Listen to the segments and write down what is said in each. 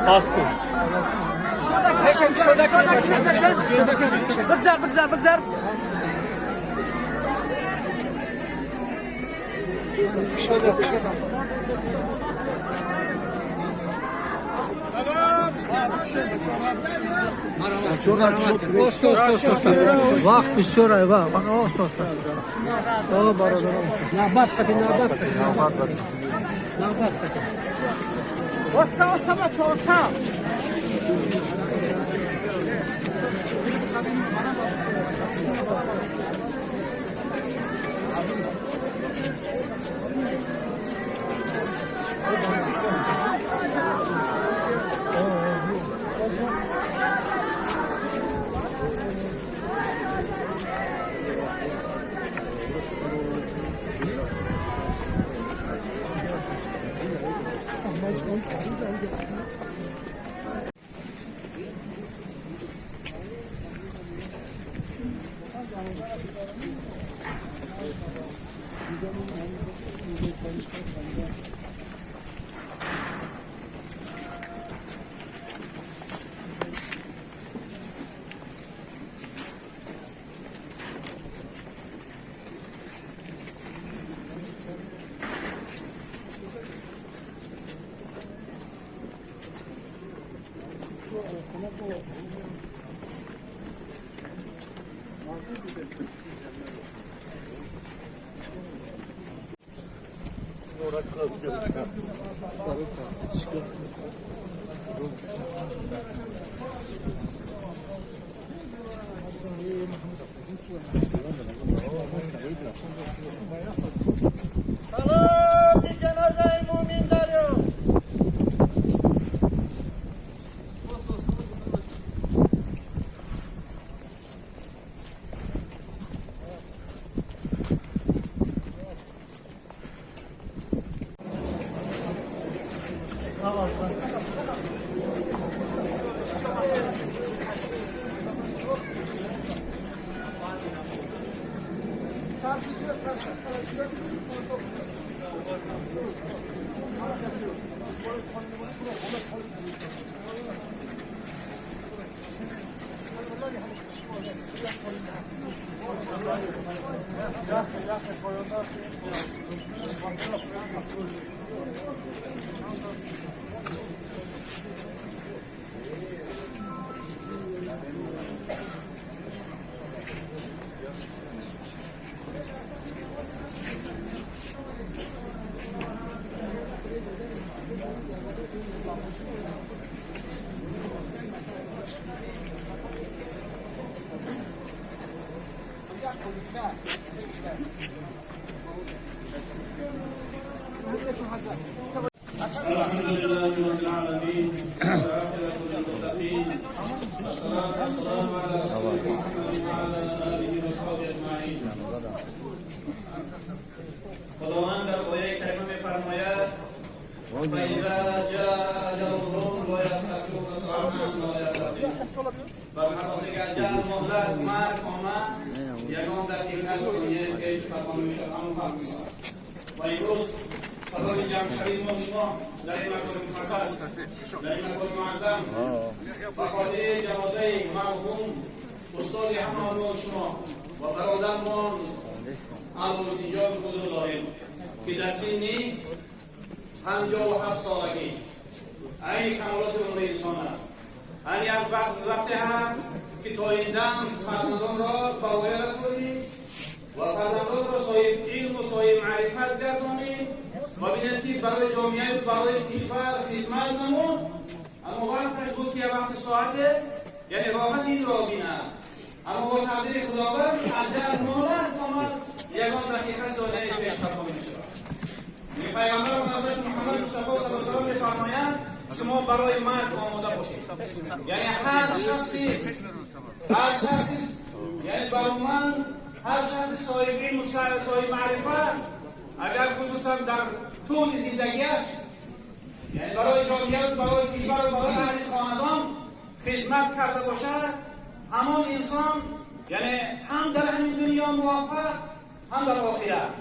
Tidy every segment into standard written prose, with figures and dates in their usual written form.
Пас кун. Бигзар, бигзар, бигзар. Вақт бисёр ай, вақт. Оста, оста. О, бародарон. Навбат қати, навбат қати. Навбат қати. Оста, оста, бача, оста. Салом ҷанозаи мӯмин дарё. الحمد لله رب العالمين، والعاقبة للمتقين، والصلاة والسلام على رسول محمد وعلى آله وصحبه أجمعين. خداوند در آیه کریمه می‌فرماید: فإذا جاء أجلهم لا يستأخرون ساعة ولا يستقدمون. بر هر وقتی که اجل، مهلت مرگ آمد، یگان دقیقه، ثانیه پیش خطا نمی‌شود. همون وقت می‌شود. و امروز سبب جمع شوی ما شما در این مکان مقدس، در این مکان معظم، به خاطر جنازه مرحوم استاد همه ما شما و برادرمان علام‌الدین جان حضور داریم که در سنی 57 سالگی، عین کمالات عمر انسان است. این یک وقت وقتی هست که تا این دم فرزندان را به پایه رسانیم و فرزندان را صاحب علم و صاحب معرفت گردانیم و ببینید که برای جامعه و برای کشور خدمت نمود. اما وقتش بود که وقت ساعته، یعنی راحت این را بیند. اما با تقدیر خداوند اجل، مهلت آمد، یگان دقیقه، ثانیه پیش خطا میشود. پیامبر حضرت محمد مصطفی صلی الله علیه و میفرمایند: شما برای مرگ آماده باشید. یعنی هر شخصی، یعنی برای من هر شخصی صاحب علم و صاحب معرفت اگر хусусан дар тӯли зиндагиаш яъне барои ҷомеа, барои кишвар ва барои аҳли хонадон хидмат карда бошад, ҳамон инсон яъне ҳам дар ҳамин дунё муваффақ, ҳам дар охират.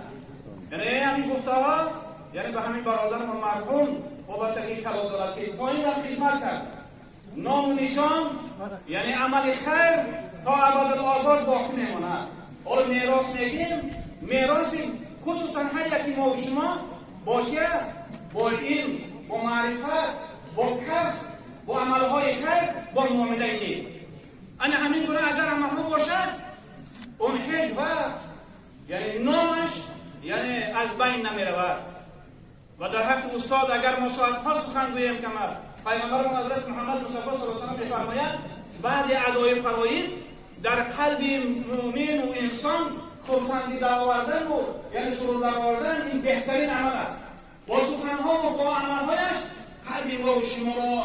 Яъне ҳамин гуфтаҳо яъне ба ҳамин бародари мо марҳум вобастагии калон дорад, ки то ин дар хидмат кард. Ному нишон яъне амали хайр то абадулобод боқӣ мемонад. Ҳоло мерос мегӯем, мероси хусусан ҳар яки мо ва шумо бо чи аст? Бо илм, бо маърифат, бо касб, бо амалҳои хайр, бо муомилаи нек. Ана ҳамин гуна агар амалҳо бошад, он ҳеҷ вақт яъне номаш яъне аз байн намеравад. Ва дар ҳаққи устод агар мо соатҳо сухан гӯем, кам аст. Пайғамбарамон Ҳазрати Муҳаммад Мустафо саллаллоҳу алайҳи васаллам мефармояд: баъди адои фароиз дар қалби мӯмину инсон хурсандӣ даровардану яъне сурур даровардан ин беҳтарин амал аст. Бо суханҳо ва бо амалҳояш қалби мо ва шуморо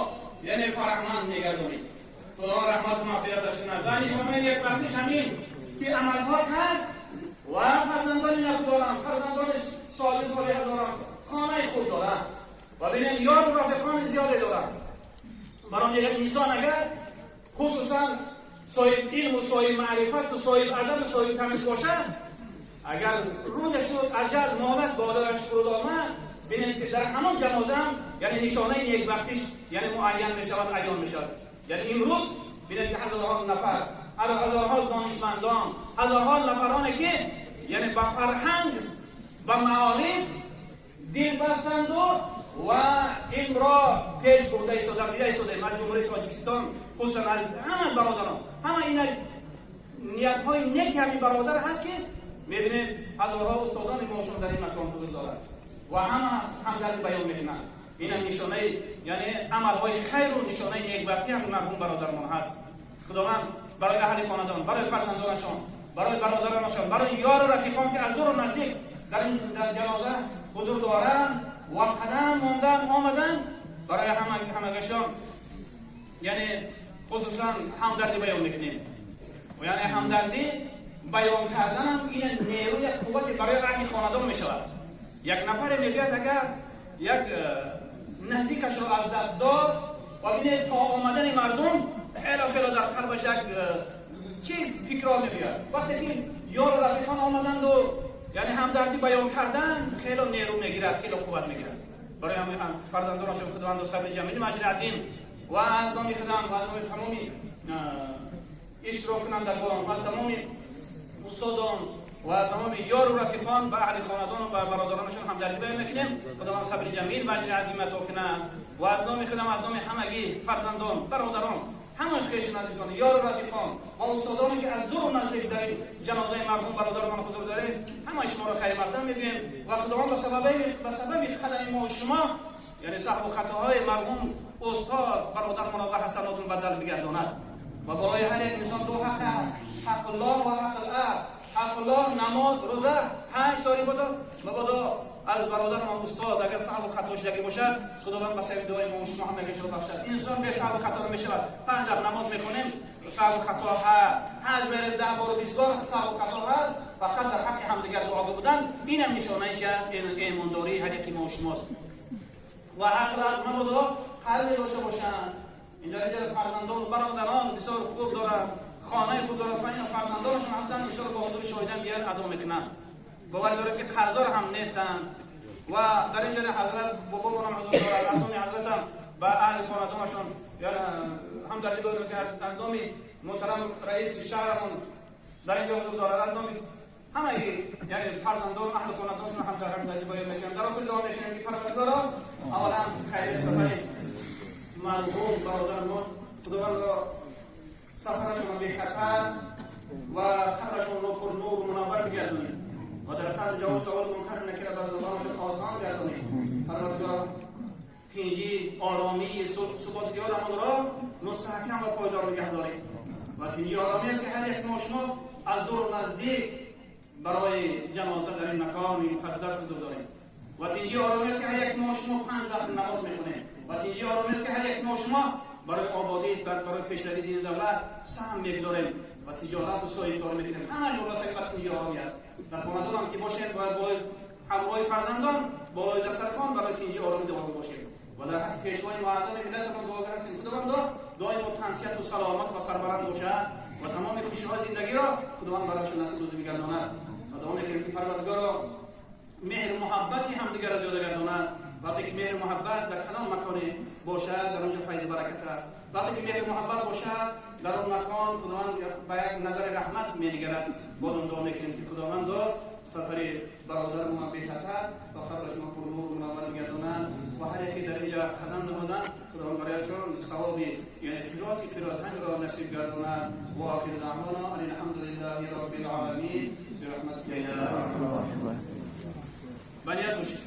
яъне фараҳманд мегардонид. Худованд раҳмату мағфираташ кунад. Ва нишонаи некбахтиш ҳамин ки амалҳо кард ва фарзандони нек доранд, фарзандони солиҳ солиҳ доранд, хонаи худ доранд ва бинед, ёру рафиқони зиёде доранд. Барои як инсон агар хусусан соҳиб илму соҳиб маърифату соҳиб адабу соҳиб тамиз бошад, агар рӯзе шуд аҷал муҳлат болояш фуруд омад, бинед ки дар ҳамон ҷанозаам яъне нишонаи некбахтиш яъне муайян мешавад, аён мешавад. Яъне имрӯз бинед ки ҳазорҳо нафар, ҳазорҳо донишмандон, ҳазорҳо нафароне ки яъне ба фарҳанг, ба маориф дил бастанду ва илмро пеш бурда истода, дида истодаем аз Ҷумҳурии Тоҷикистон, хусусан аз ҳама бародарон, ҳама ина ниятҳои неки ҳамин бародар ҳаст, ки мебинед ҳазорҳо устодони мошон дар ин макон ҳузур дорад ва ҳама ҳамдарди баён мекунанд. Ина нишонаи яъне амалҳои хайру нишонаи некбахтӣ ҳамин марҳум бародармон ҳаст. Худованд барои аҳли хонадон, барои фарзандонашон, барои бародаронашон, барои ёру рафиқон, ки аз дуру наздик дар ин ҷаноза ҳузур доранд ва қадам мондан омаданд, барои ҳамагашон яъне хусусан ҳамдардӣ баён мекунем. Яъне ҳамдардӣ баён карданам ин нерӯи қуввате барои аҳли хонадон мешавад. Як нафаре мегӯяд, агар як наздикашро аз даст дод ва бинед, то омадани мардум хело хело дар қалбаш як чӣ фикрҳо мебиёд. Вақте ки ёру рафиқон омаданду яъне ҳамдардӣ баён кардан, хело нерӯ мегирад, хело қувват мегирад. Барои фарзандонашон Худованду сабри ҷамил аҷри азим ва аз номи худам ва аз номи тамоми иштироккунандагон ва тамоми устодон ва тамоми ёру рафиқон ба аҳли хонадон ва бародаронашон ҳамдардӣ баён мекунем. Худованд сабри ҷамил ва аҷри азим ато кунад. Ва аз номи худам, аз номи ҳамагӣ фарзандон, бародарон, ҳамаи хешу наздикон, ёру рафиқон ва устодоне ки аз дуру наздик дар ин ҷанозаи марҳум бародармон ҳузур дорем, ҳамаи шуморо хайри мақдам мегӯем. Ва Худованд ба сабаби қадами мо шумо яъне саҳву хатоҳои марҳум устод бародармонро ба ҳасанотун бадал бигардонад. Ва барои ҳар як инсон ду ҳақ аст: ҳаққуллоҳ ва ҳаққул абд. Ҳаққуллоҳ намоз, рӯза, ҳаҷ, сори бодо. Мабодо аз бародармон устод агар саҳву хато шудагӣ бошад, Худованд ба сабаби дуои мо шумо ҳамагашро бахшад. Инсон бе саҳву хато намешавад. 5 вақт намоз мехонем, саҳву хато ҳаст, ҳаҷ мерем 10 бору 20 бор, саҳву хато ҳаст. Фақат дар ҳаққи ҳамдигар дуо будан, инам нишонаи чи эмондории ҳар яки мо шумост. Ва ҳаққул мабодо қарзе дошта бошанд, ин дар инҷа фарзандон, бародарон бисёр хуб доранд, хонаи хуб доранд, фарзандонашон ҳастанд, иншоалло бо ҳузури шоҳидан биёянд, адо мекунанд. Бовар дорем ки қарздор ҳам нестанд. Ва дар инҷа ҳазрат бобомонам ҳузур дорад. Аз номи ҳазратам ба аҳли хонадонашон ҳамдардӣ баён мекунад. Аз номи муҳтарам раиси шаҳрамон дар инҷо ҳузур дорад, аз номи ҳамаи яъне фарзандон, аҳли хонадонашон ҳамдардӣ баён мекунем. Дар охир дуо мекунем, ки Парвардигоро, аввалан хайри сафари марҳум бародармон Худовандро сафарашонро бехатар ва қабрашонро пурнуру мунаввар бигардонед ва дар қабр ҷавоб савол мункар накира бародаронашон осон гардонед. Парвардигоро, тинҷӣ, оромӣ, сулҳу суботи диёрамонро мустаҳкам ва пойдор нигаҳ доред. Ва тинҷӣ, оромӣ аст, ки ҳар як мо шумо аз дуру наздик барои ҷаноза дар ин макони муқаддас ҳузур дорем. Ва тинҷӣ, оромӣ аст, ки ҳар як мо шумо 5 вақт намоз мехонем. Ва тинҷӣ, оромӣ аст, ки ҳар як мо шумо барои ободӣ, барои пешравии дини давлат саҳм мегузорем ва тиҷорату соҳибкорӣ мекунем. Ҳама вобастагӣ ба тинҷӣ, оромӣ аст. Дар хонадонам ки бошем, бояд болои ҳамроҳи фарзандон болои дастархон барои тинҷи ороми дуогӯ бошем ва дар ҳаққи пешвои муаззами миллатамон дуогар ҳастем. Худовандо доимо тансиҳату саломат ва сарбаланд бошад ва тамоми хушиҳои зиндагиро Худованд барояшон насиб рӯзӣ бигардонад ва дуо мекунем, ки Парвардигоро меҳру муҳаббати ҳамдигарро зиёда гардонад. Вақте ки меҳру муҳаббат дар кадом маконе бошад, дар он ҷо файзу баракат аст. Вақте ки меҳру муҳаббат бошад, дар он макон Худованд ба як назари раҳмат менигарад. Бозам дуо мекунем, ки Худовандо сафари бародарамон бехатар ва қабри шумо пурнур мунаввар бигардонад ва ҳар яке дар инҷа қадам ниҳоданд, Худованд барояшон савоби, яъне қироати қиротанро насиб гардонад. Ва охиру даъвона ан алҳамдулиллаҳи роббил оламин. Бирахматика я арҳамар ба ният бошед.